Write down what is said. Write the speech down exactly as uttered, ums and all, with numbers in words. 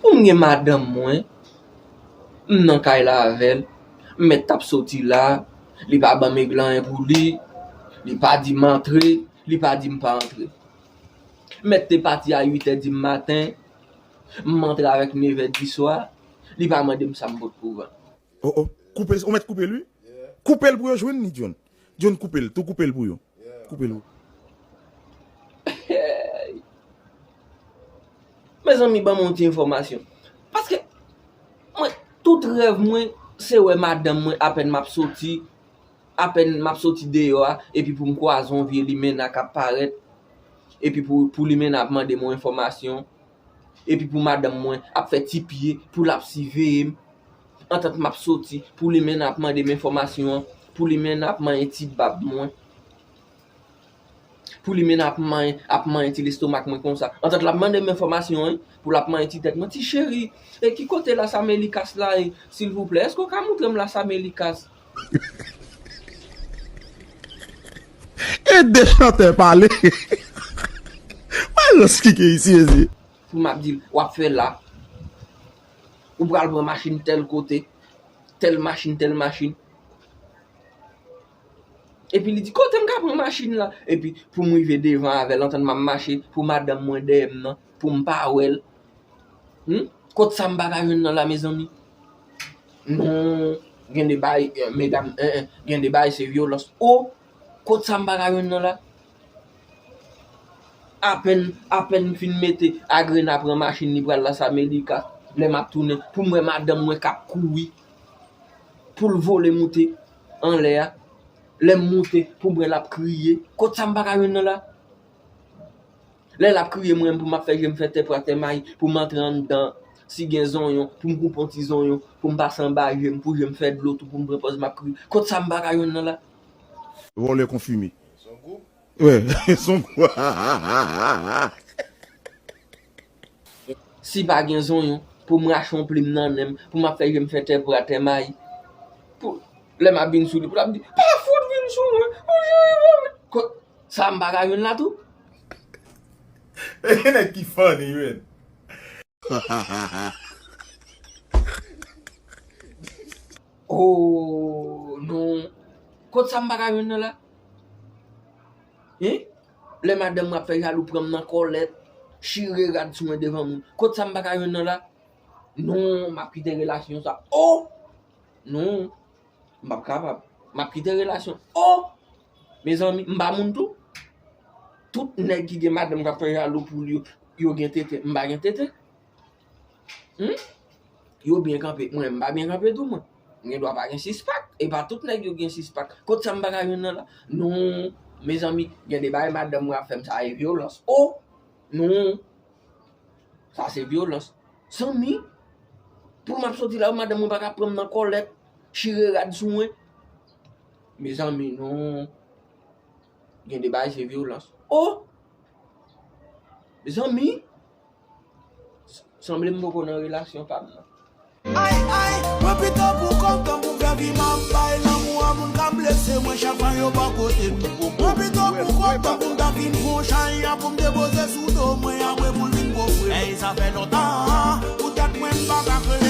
Pou m gen madanm mwen, m nan kay la avè l, m mèt t ap soti la, li pa ban m ègle anyen pou li, li pa di m antre, li pa di m pa antre. M mèt te pati a uit è di maten, m antre avèk nevè di swa, li pa mande m sa m pot pou vann. Oh, oh. Koupe, ou mèt koupe l, wi. Koupe l pou yo jwenn li, John. John, koupe l, tou koupe l pou yo. Koupe l, wi. Mezanmi, ban mwen yon ti enfòmasyon. Paske mwen, tout rèv mwen, se wè madanm mwen apèn m ap soti, apèn m ap soti deyò a, epi pou m kwaze yon vye limena k ap parèt, epi pou, pou limena ap mande m yon enfòmasyon, epi pou madanm mwen ap fè ti pye, pou l ap siveye m, antant m ap soti, pou limena ap mande m enfòmasyon an, pou limena ap manyen ti bab mwen. Pou limena ap manyen, ap manyen ti lestomak mwen konsa. Antant l ap mande m enfòmasyon, wi, pou l ap manyen ti tèt mwen. Ti cheri, e ki kote Las Amelikas la ye, silvouplè? Èske w ka montre m Las Amelikas? E de chantè pale. Wè lòs ki gen isi, mesye. Pou m ap di l, w ap fè la. Ou pral pran machin tèl kote, tèl machin, tèl machin. Epi li di, kote m ka pran machin la? Epi pou m rive devan avè l, antann m ap mache, pou madanm mwen dèyè m nan, pou m pa wè l. Hmm? Kot sa m pa ka jwenn nan la, mezanmi? Non, gen de bagay, eh, medam, eh, eh, gen de bagay se vyolans. O, kot sa m pa ka jwenn nan la? Apèn, apèn m fin mete Agrena pran machin li pral Las Amelikas, lè m ap tounen, pou m wè madanm mwen k ap kouri, pou l vole moute anlè a. Lè m moute, pou m wè l ap kriye. Kot sa m pa ka jwenn nan la? Lè l ap kriye mwen menm pou m ap fè je m fè tè pwa tè mayi, pou m antre anndan, si gen zonyon, pou m koupe yon ti zonyon, pou m pase anba je m, pou je m fè dlo tou, pou m pran pòz m ap kriye. Kot sa m pa ka jwenn nan la? Vòlè konfime. Wè, son gwa. Si pa gen zonyon, pou m rache yon plim nan nen m, pou m ap fè je m fè tè pwa tè mayi. Pou, lè m ap vin sou li, pou l ap di, pa fout vin sou mwen, ou jere mwen. Kot sa m pa ka jwenn la tou? E gen nèg ki funny, man. Oh, non. Kot sa m pa ka jwenn nan la? Hein? Lè madanm mwen ap fè jalou pran m nan kòlèt, chire rad sou mwen devan moun. Kot sa m pa ka jwenn nan la? Non, m ap kite relasyon sa. Oh! Non. M p ap kapab. M ap kite relasyon. Oh! Mezanmi, m pa moun tou. Tout nèg ki gen madanm k ap fè jalou pou li yo, yo gen tete. M pa gen tete. Hmm? Yo byen kanpe. Mwen, m pa byen kanpe tou, mwen. M gen dwa pa gen sis pak. E pa tout nèg yo gen sis pak. Kot sa m pa ka jwenn nan la? Non, mezanmi, gen de bagay madanm mwen ap fè m, sa e vyolans. Oh! Non. Sa se vyolans. Zanmi, pou m ap soti la, madanm mwen pa ka pran m nan kòlèt, chire rad sou mwen. Mezanmi, non. Gen de bagay se vyolans. Oh! Mezanmi, sanble m poko nan relasyon pa m nan. Ay, ay, mwen pito pou kontan pou m fè vi m ap bay lanmou a moun k ap blese mwen chak fwa yo bò kote m. Mwen pito pou kontan pou m ta vin pran chay an pou m depoze sou do mwen apre pou l vin pran fre. Ey, sa fè lontan, poutèt mwen m pa ka kreye.